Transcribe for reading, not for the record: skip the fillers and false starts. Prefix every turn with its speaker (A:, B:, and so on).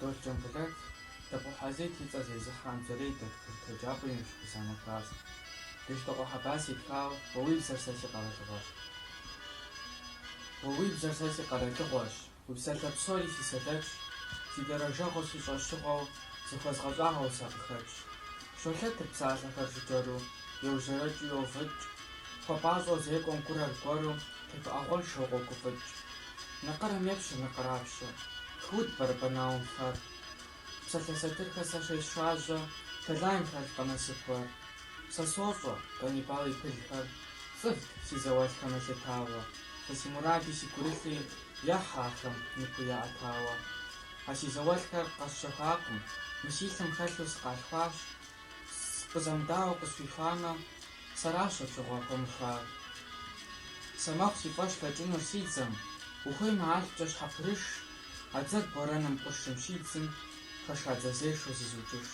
A: Дол Джамбулэт, Табыхъу Хьэзет и цӏэр зезыхьэ Анзорей дэт курыт еджапӏэм и епщыкӏузанэ класс. Бештокъуэ Хьэбас итхауэ Уэ уи бзэр сэ си къэралыгъуэщ. Уэ уи бзэр сэ си къэралыгъуэщ, уи псалъэ псори си сэлэтщ, си дэрэжэгъуэу си щӏэщыгъуэу зыхуэзгъэщӏагъуэу сакъыхэкӏщ. Щолъэтыр псалъэхэр жыджэру, еужьэрэкӏыу йовыкӏ, хуэпӏащӏэу зекӏуэм гур аргуэру тепыӏэгъуэншэу къогуфӏыкӏ. Накъырэм епщэ накъырапщэ, пхыуд бэрэбэнауэм фэр. Псалъэ сатырхэр сэ щесшажьэ, тэлайм хэлъкъэ насыпуэр. Сэ сощӏэ, Ганнибал и пылхэр цӏывт си зауэлӏхэм елъытауэ, сэ си муради си гурылъи ехь ахэм ныпу яӏэтауэ. А си зауэлӏхэр къэсщэхуакъым, мы си лъым хэлъу сыкъалъхуащ, къызэмыдауэ къысхуихуамэ, сэращ апщыгъуэ хуэмыхуар. Сэ мэхъу си фӏэщ лъэкӏынур си дзэм, ухуеймэ алъпкӏэ щхьэпрыш, а дзэр борэным къуршым щидзым, хэша дзэзешэу зызукӏыжщ.